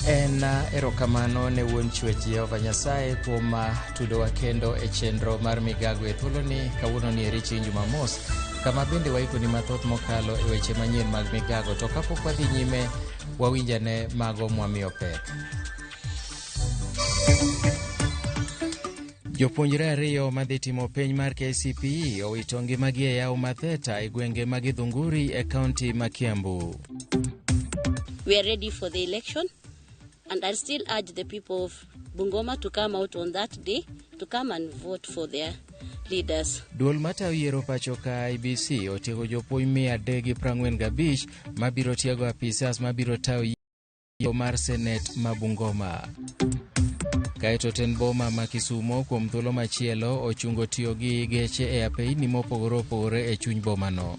En erokamano ne wuon chwech Jehova Nyasaye kuom tudowa kendo e chenro mar migago e thuoloni kawuono ni eri chieng' Jumamos kama bende waikoni mathoth mokalo e weche manyien mag migago to kapok wadhi nyime wawinjane mago mwamiyo pek. Jopuonjre ariyo madhi timo penj mar KCPE owito ngimagi e yawo ma Theta e gwenge ma Githunguri e kaunti ma Kiambu. We are ready for the election, and I still urge the people of Bungoma to come out on that day to come and vote for their leaders. Duol matayo yiero pacho ka IEBC otiego jopuonj 345 mabiro tiego apisas mabiro tayo yiero mar senet ma Bungoma. Kaeto tend boma ma Kisumo kuom thuolo machielo ochungo tiyo gi geche e apeyni mopogore opogore e chuny bomano.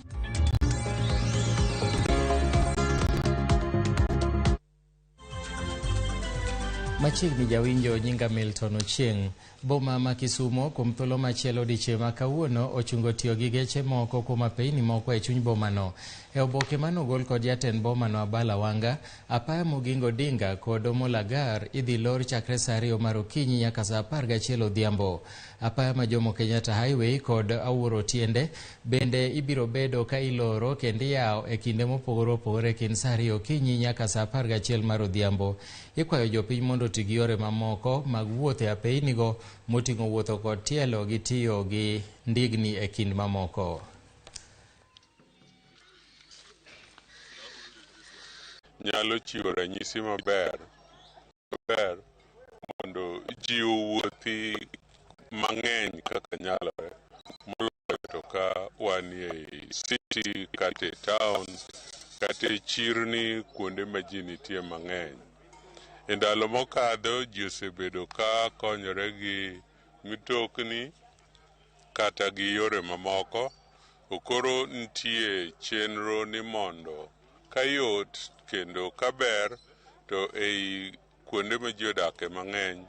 Machiegni jawinjo nyinga Milton Ochieng'. Boma ma Kisumo kuom thuolo machielo odiechieng' ma kawuono ochungo tiyo gi geche moko kuom apeyni moko e chuny bomano. E oboke mane ogol kod jatend bomano Abala Wanga, apaya Mogingo Odinga kod Omolagar idhi lor chakre saa ariyo mar okinyi nyaka saa 11 odhiambo. Apaya ma Jomo Kenyatta Highway kod Awuor Otiende bende ibiro bedo ka iloro kendo iyawo e kinde mopogore opogore e kind saa ariyo okinyi nyaka saa 11 mar odhiambo. Ikwayo jopiny mondo oti gi yore mamoko mag wuoth e apeynigo moting'o wuotho kod tielo gi tiyo gi ndigni e kind mamoko. Nyalo chiwo ranyisi maber maber mondo ji owuothi mang'eny kaka nyalore moloyo to ka wanie city kata e town kata e chirni kuonde ma ji nitie mang'eny. E ndalo mokadho ji osebedo ka konyore gi mitokni kata gi yore mamoko to koro nitie chenro ni mondo ka yot kendo ka ber to ei kuonde ma ji odake mang'eny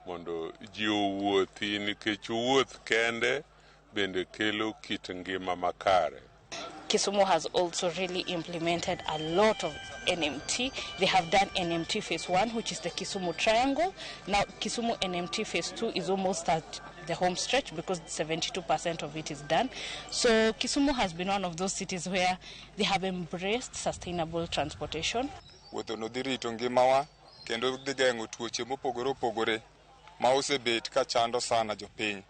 mondo ji owuothi nikech wuoth kende bende kelo kit ngima makare. Kisumu has also really implemented a lot of NMT. They have done NMT Phase 1, which is the Kisumu Triangle. Now, Kisumu NMT Phase 2 is almost at the home stretch because 72% of it is done. So Kisumu has been one of those cities where they have embraced sustainable transportation. Wuothono dhi rito ngimawa kendo dhi geng'o tuoche mopogore opogore ma osebet ka chando sana jopiny.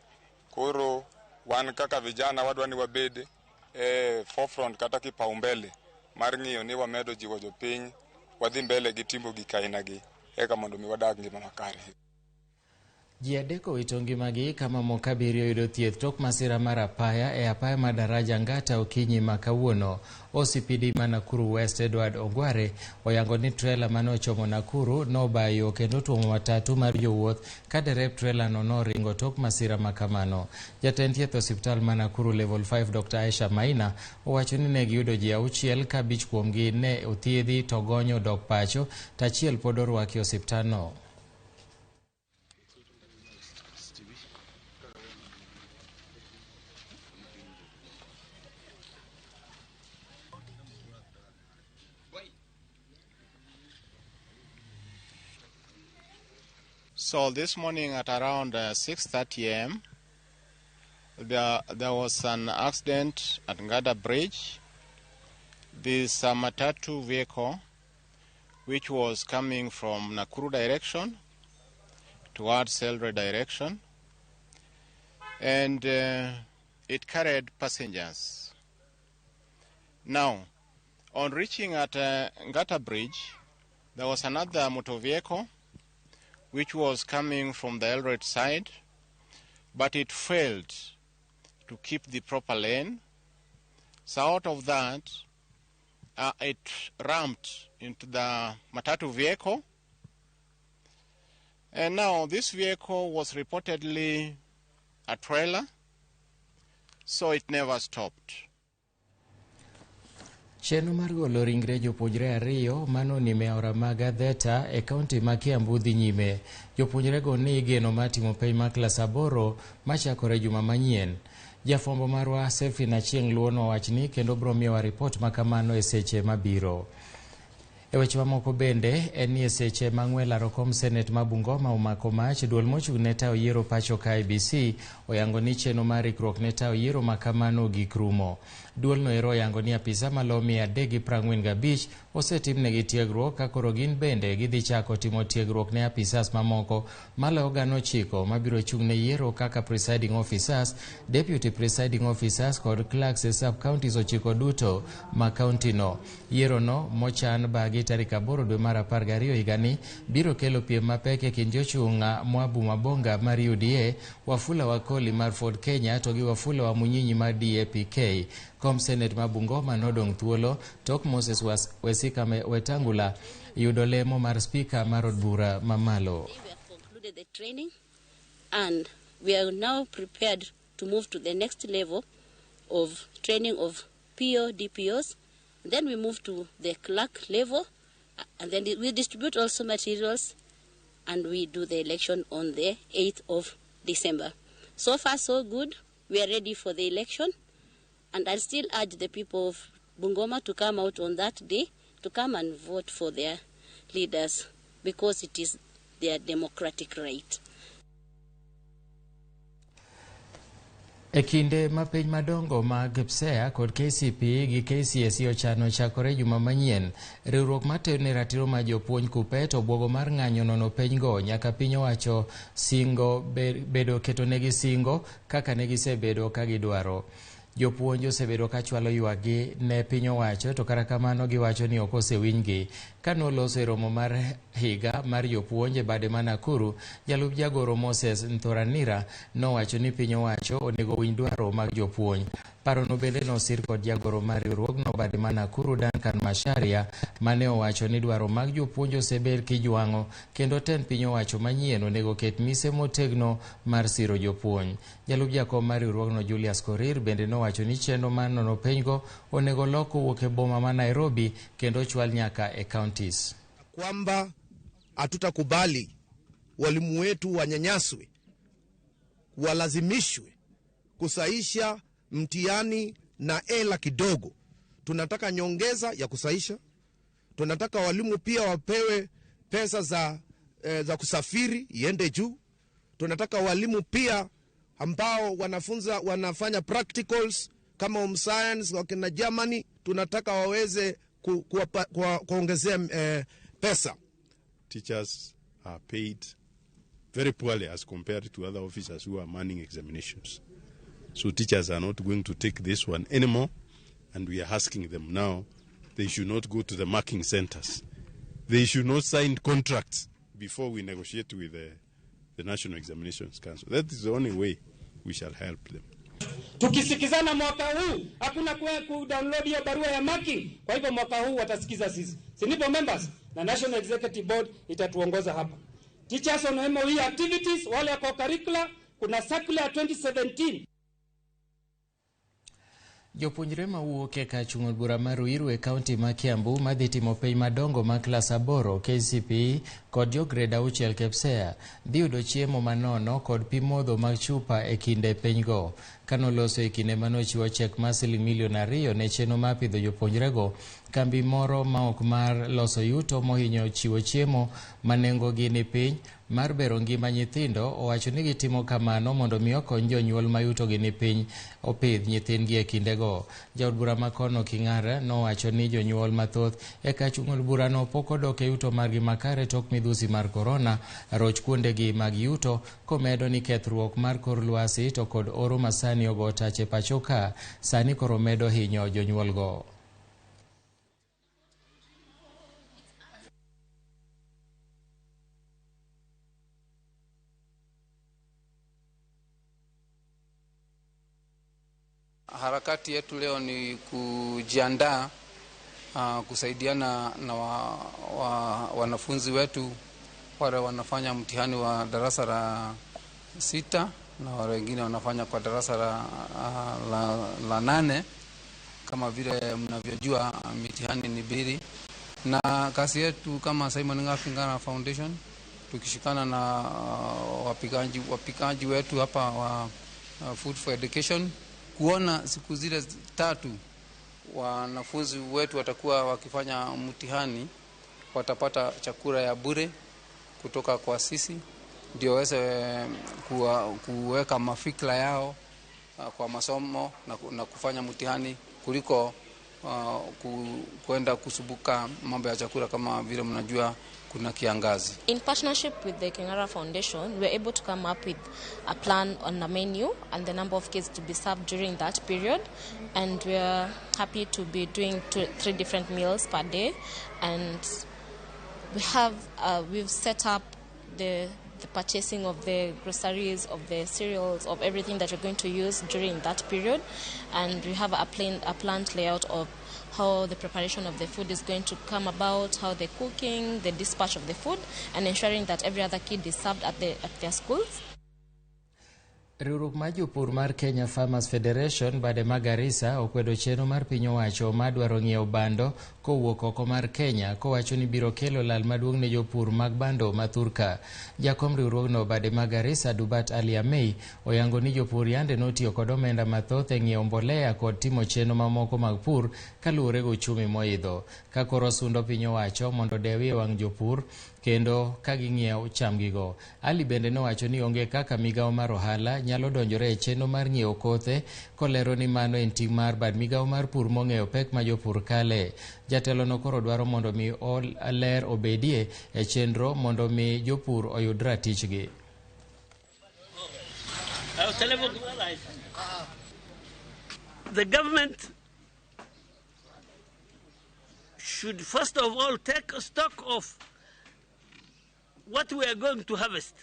Koro wan kaka vijana wadwa ni wabed e forefront kata kipaumbele mar ng'iyo ni wamedo jiwo jopiny wadhi mbele gi timo gik aina gi eka mondo mi wadag ngima makare. Ji adek owito ngimagi ka mamoko abiriyo yudo thieth tok masira mar apaya e apaya mar daraja Ngata okinyi ma kawuono. OCPD ma Nakuru West Edward Ogware oyango ni trela mane ochomo Nakuru nobayo yo kendo otuomo matatu mar jowuoth ka derep trela no noringo tok masira ma kamano. Jatend thieth osiptal ma Nakuru Level 5 Dr. Aisha Maina owacho ni ne giyudo ji auchiel ka abich kuomgi ne othiedhi to gonyo dok pacho to achiel pod orwaki e osiptalno. So this morning at around 6:30 a.m., there was an accident at Ngada Bridge. This Matatu vehicle, which was coming from Nakuru direction towards Eldoret direction, and it carried passengers. Now, on reaching at Ngata Bridge, there was another motor vehicle which was coming from the Eldoret side, but it failed to keep the proper lane. So out of that, it ramped into the Matatu vehicle. And now this vehicle was reportedly a trailer, so it never stopped. Chenro mar golo ringre jopuonjre ariyo manonimo e aora mag Adheta e kaunti ma Kiambu dhi nyime. Jopuonjrego ni igeno mar timo penj mar klas aboro machakore juma manyien. Jafwambo marwa Sefin Achieng' luwonwa wachni kendo biro miyowa ripot ma kamano e seche mabiro. E weche mamoko bende en ni e seche ma ng'we laro kom senet ma Bungoma omako mach, duol mochung' ne tayo yiero pacho ka IEBC oyango ni chenro mar ikruok ne tayo yiero ma kamano ogik rumo. Duolno ero oyango ni apisa malo 345 osetimnegi tiegruok ka koro gin bende gidhi chako timo tiegruok ne apisas mamoko maloyo 900 mabiro chung' ne yiero kaka presiding officers, deputy presiding officers kod clerks e sub counties 9 duto ma kaunti no. Yiero no mochan bagi tarik 8 dwe mar 12 higani biro kelo piem mapek e kind jochung' Mwabu Mabonga mar UDA, Wafula Wakoli mar Ford Kenya to gi Wafula wa Munyinyi mar DAPK. Kom senet ma Bungoma nodong' thuolo tok Moses Wesika Wetangula yudo lemo mar spika mar od bura mamalo. We have concluded the training and we are now prepared to move to the next level of training of PO, DPOs. Then we move to the clerk level, and then we distribute also materials, and we do the election on the 8th of December. So far, so good. We are ready for the election, and I still urge the people of Bungoma to come out on that day to come and vote for their leaders, because it is their democratic right. E kinde ma piny madongo mag KPSEA kod KCPE gi KCSE ochano chakore juma manyien, riwruok matero ne ratiro mar jopuonj KUPPET obwogo mar ng'anyo nono penjgo nyaka piny owacho singo bedo ketonegi singo kaka negisebedo ka gidwaro. Jopuonj osebedo ka chwalo ywakgi ne piny owacho to kata kamano giwacho ni ok osewinjgi. Kanoloso e romo mar higa mar jopuonj e bade ma Nakuru, jalup jagoro Moses Nthoranira nowacho ni piny owacho onego winj dwaro mag jopuonj. Parono bende nosir kod jagoro mar riwruogno bade ma Nakuru Duncan Macharia mane owacho ni dwaro mag jopuonj osebed kijwang'o kendo tend piny owacho manyien onego ket mise motegno mar siro jopuonj. Jalup jakom mar riwruogno Julius Korir bende nowacho ni chenro mar nono penjgo onego lok kowuok e boma ma Nairobi kendo chwal nyaka e counties. Kwamba hatutakubali walimu wetu wanyanyaswe, walazimishwe kusaisha mtihani na ela kidogo. Tunataka nyongeza ya kusaisha. Tunataka walimu pia wapewe pesa za kusafiri iende juu. Tunataka walimu pia ambao wanafunza wanafanya practicals kama home science wakina Germany, tunataka waweze kuongezea pesa. Teachers are paid very poorly as compared to other officers who are manning examinations. So teachers are not going to take this one anymore, and we are asking them now they should not go to the marking centers. They should not sign contracts before we negotiate with the National Examinations Council. That is the only way we shall help them. Tukisikizana mwaka huu hakuna ku-download hiyo barua ya marking. Kwa hivyo mwaka huu watasikiza sisi. Si ndivyo members? Na National Executive Board itatuongoza hapa. Teachers on MOE activities, wale wako curricular, kuna circular 2017. Jopuonjre mawuok e kar chung' od bura mar Ruiru e kaunti ma Kiambu madhi timo penj madongo ma klas 8 KCPE kod jo grade 6 KPSEA dhi yudo chiemo manono kod pi modho mag chupa e kinde penjgo. Kanoloso e kinde manochiwo chek mar siling milion 2 ne chenro mar pidho jopuonjrego, kambi moro ma ok mar loso yuto mohinyo chiwo chiemo ma nengogi ni piny mar bero ngima nyithindo owacho ni gitimo kamano mondo mi okony jonyuol ma yutogi ni piny opidh nyithindgi e kindego. Jaod bura ma kono King'ara nowacho ni jonyuol mathoth e kar chung' od burano pok odok e yuto margi makare tok midhusi mar korona roch kuondegi mag yuto, komedo ni kethruok mar kor lwasi to kod oro masani ogo tach e pacho ka sani koro medo hinyo jonyuolgo. Harakati yetu leo ni kujiandaa kusaidiana na wanafunzi wetu wale wanafanya mtihani wa darasa la 6 na wale wengine wanafanya kwa darasa la 8. Kama vile mnavyojua mitihani ni bili, na kazi yetu kama Simon Ng'afi Ngara Foundation tukishikana na wapikaji wetu hapa wa Food for Education kuona siku zile 3 wanafunzi wetu watakuwa wakifanya mtihani, Watapata chakula ya bure kutoka kwa sisi ndio waweze kuweka mafikra yao kwa masomo na kufanya mtihani kuliko kwenda kusubuka mambo ya chakula kama vile mnajua kuna kiangazi. In partnership with the King'ara Foundation, we were able to come up with a plan on the menu and the number of kids to be served during that period, and we are happy to be doing 3 different meals per day, and we've set up the purchasing of the groceries, of the cereals, of everything that we're going to use during that period, and we have a planned layout of how the preparation of the food is going to come about, how the cooking, the dispatch of the food, and ensuring that every other kid is served at their schools. Riwruok mar jopur mar Kenya Farmers Federation bade ma Garissa okwedo chenro mar piny owacho madwaro ng'iewo bando kowuok oko mar Kenya kowacho ni biro kelo lal maduong' ne jopur mag bando ma thurka. Jakom riwruogno bade ma Garissa Dubat Ali Amei oyango ni jopur yande notiyo kod omenda mathoth e ng'iewo mbolea kod timo chenro mamoko mag pur kaluwore gi uchumi moidho. Ka koro sundo piny owacho mondo dewie wang' jopur kendo ka ging'iewo chamgigo. Ali bende nowacho ni onge kaka migawo mar ohala nyalo donjore e chenro mar ng'iewo kothe kolero ni mano en ting' mar bad migawo mar pur mong'eyo pek ma jopur kale. Jatelono koro dwaro mondo mi ler obedie e chenro mondo mi jopur oyud ratichgi. The government should first of all take stock of what we are going to harvest,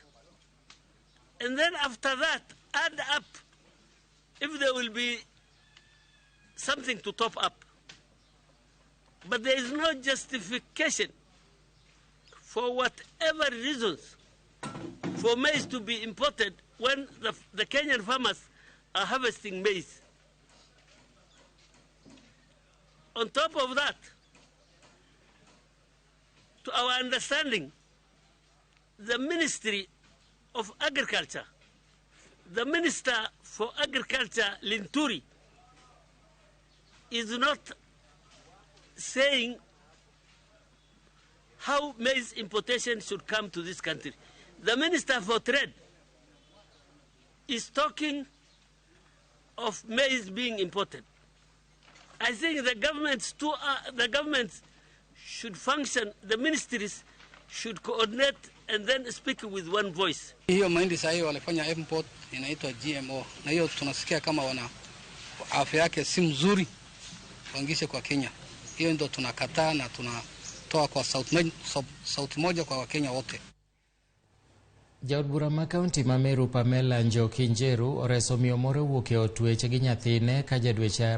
and then after that add up if there will be something to top up. But there is no justification for whatever reasons for maize to be imported when the Kenyan farmers are harvesting maize. On top of that, to our understanding, the Ministry of Agriculture, the Minister for Agriculture, Linturi, is not saying how maize importation should come to this country. The Minister for Trade is talking of maize being imported. I think the governments should function, the ministries should coordinate and then speak with one voice. Hiyo mahindi sasa hiyo walifanya import inaitwa GMO, na hiyo tunasikia kama wana afya yake si mzuri waingishe kwa Kenya. Hiyo ndio tunakataa na tunatoa kwa sauti moja kwa Wakenya wote. Jaod bura ma kaunti ma Meru Pamela Njoki Njeru oreso miyo moro wuok e od twech gi nyathine ka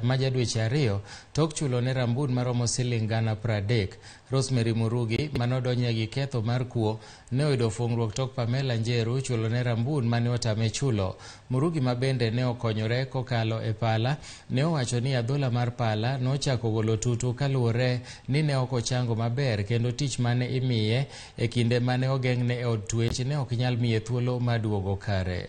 ma jadweche 2 tok chulo ne rambun maromo siling 30,000. Rosemary Murugi manodonjne gi ketho mar kuo ne oyudo fungruok tok Pamela Njeru chulo ne rambun mane otame chulo. Murugi ma bende ne okonyore kokalo e pala ne owacho ni adhola mar pala nochako golo tutu kaluwore ni ne ok ochango maber kendo tich mane imiye e kinde mane ogeng'ne e od twech ne ok nyal miye thuolo mar duogo kare.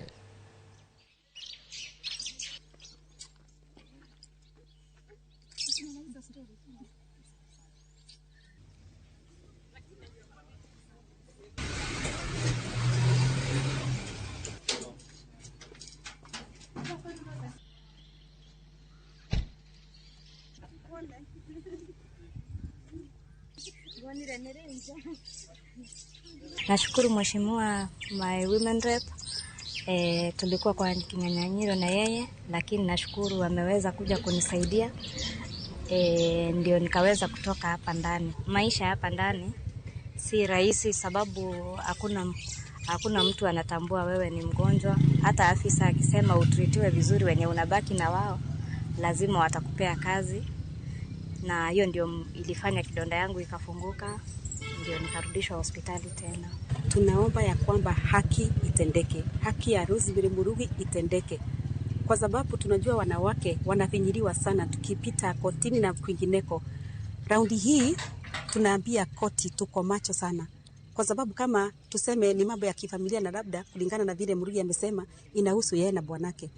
Nashukuru Mheshimiwa my women rep. Tulikuwa kwa kinyang'anyiro na yeye, lakini nashukuru ameweza kuja kunisaidia. Ndio nikaweza kutoka hapa ndani. Maisha hapa ndani si rahisi sababu hakuna mtu anatambua wewe ni mgonjwa. Hata afisa akisema utritiwe vizuri, wenye unabaki na wao lazima watakupea kazi. Na hiyo ndio ilifanya kidonda yangu ikafunguka, ndio nikarudishwa hospitali tena. Tunaomba ya kwamba haki itendeke, haki ya Rosemary Murugi itendeke, kwa sababu tunajua wanawake wanafinyiliwa sana tukipita kotini na kwingineko. Raundi hii tunaambia koti tuko macho sana, kwa sababu kama tuseme ni mambo ya kifamilia na labda kulingana na vile Murugi amesema inahusu yeye na bwanake.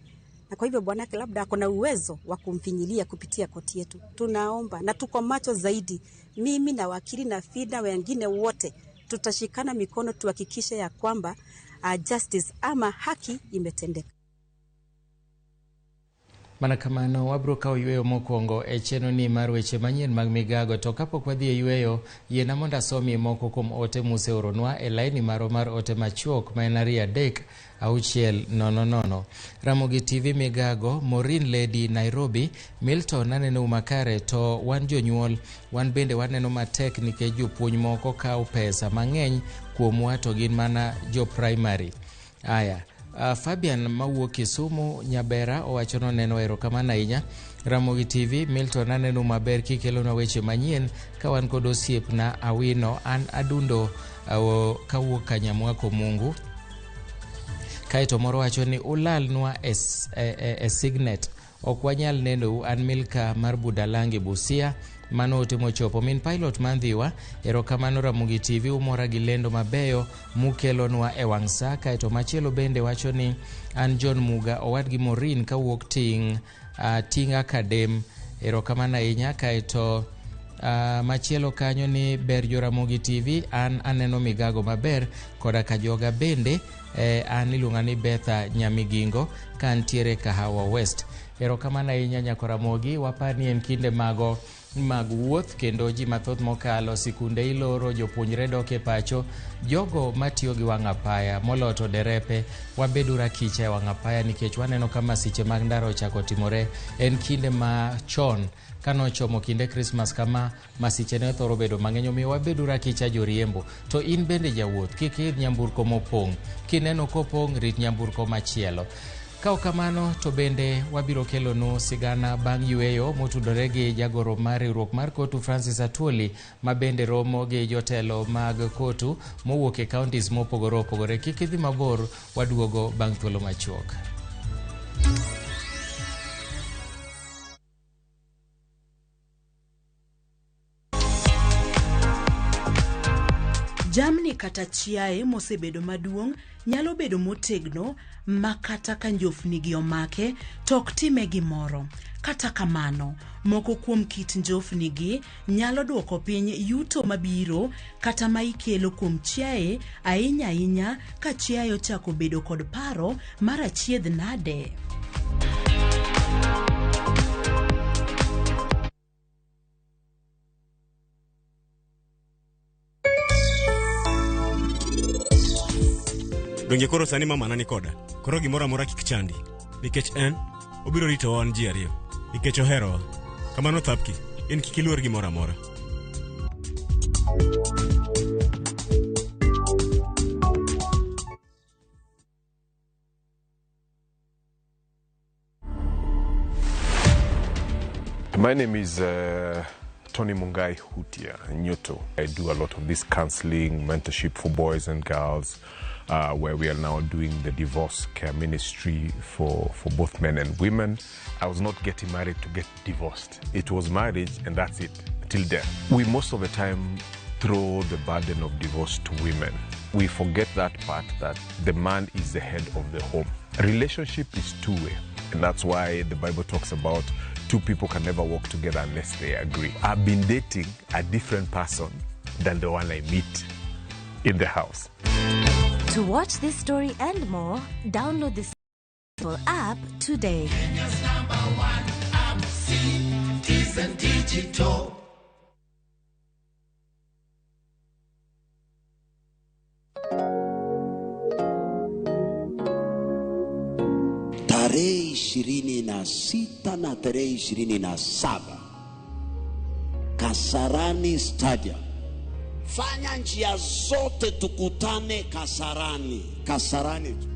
na kwa hivyo bwanake labda ako na uwezo wa kumfinyilia kupitia koti yetu. Tunaomba na tuko macho zaidi, mimi na wakili na FIDA wengine wote tutashikana mikono tuhakikishe ya kwamba justice ama haki imetendeka. Mana kamano wabiro kawo yweyo mokwongo e chenro ni mar weche manyien mag migago, to kapok wadhi e yweyo, yiena mondo asomie moko kuom ote museoronwa e laini marwa mar ote machuok ma en 2 3 6 0 0. Ramogi TV Migago, Maureen Lady Nairobi, Milton aneno makare, to wan jonyuol wan bende waneno matek nikech jopuonj moko kawo pesa mang'eny kuomwa to gin mana jo primary. Aya, Fabian mawuok Kisumu Nyabera owacho noneno erokamano ahinya. Ramogi TV, Milton aneno maber kikelonwa weche manyien ka wan kod osiepna Awino, an Adundo kawuok Kanyamwako Mungu. Kaeto moro wacho ni ulalnwa e Signet, ok wanyal nenou, an Milka mar Budalangi Busia. Mano ote mochopo. Min Pilot Mandhiwa, erokamano Ramogi TV, umora gi lendo mabeyo mukelonwa e wang' sa. Kaeto machielo bende wacho ni an John Muga owadgi Maureen kawuok Tinga Kadem, erokamano ahinya. Kaeto machielo kanyo ni ber jo Ramogi TV, an aneno migago maber koda kajoga bende, an iluonga ni Betha Nyamigingo ka antiere Kahawa West. Erokamano ahinya nyako Ramogi, wapar ni en kinde mago mag wuoth kendo ji mathoth mokalo, sikunde iloro, jopuonjre dok e pacho, jogo matiyo gi wang' apaya moloyo to derepe, wabedu rakicha e wang' apaya nikech waneno ka masiche mag ndara ochako timore. En kinde ma chon kanochomo kinde Krismas kama masiche ne thoro bedo mang'eny, omiyo wabedu rakicha joriembo. To in bende jawuoth, kik iidh nyamburko mopong', kineno kopong' rit nyamburko machielo. Ka ok kamano to bende wabiro kelonu sigana bang' yweyo motudore gi jagoro mar riwruok mar Kotu Francis Atwoli ma bende romo gi jotelo mag Kotu mowuok e counties mopogore opogore. Kik idhi mabor, waduogo bang' thuolo machuok. Jamni kata chiaye mosebedo maduong' nyalo bedo motegno ma kata ka njofni gi omake to ok time gimoro. Kata kamano, moko kuom kit njofni gi nyalo duoko piny yuto mabiro kata ma ikelo kuom chiaye, ahinya ahinya ka chiaye ochako bedo kod paro mar achiedh nade. Donge koro sani mamana ni koda. Koro gimoro amora kik chandi. Nikech en, obiro ritowa wan ji ariyo. Nikech oherowa. Kamano Thapki, in kik iluor gimoro amora. My name is Tony Mungai Hutia Nyoto. I do a lot of this counseling, mentorship for boys and girls, where we are now doing the divorce care ministry for both men and women. I was not getting married to get divorced. It was marriage and that's it, till death. We most of the time throw the burden of divorce to women. We forget that part, that the man is the head of the home. Relationship is two-way. And that's why the Bible talks about two people can never walk together unless they agree. I've been dating a different person than the one I meet in the house. To watch this story and more, download the Simple app today. Kenya's number one app, Citizen Digital. Tarehe 26 na tarehe 27 Kasarani Stadium. Fanya njia zote tukutane Kasarani, Kasarani tu.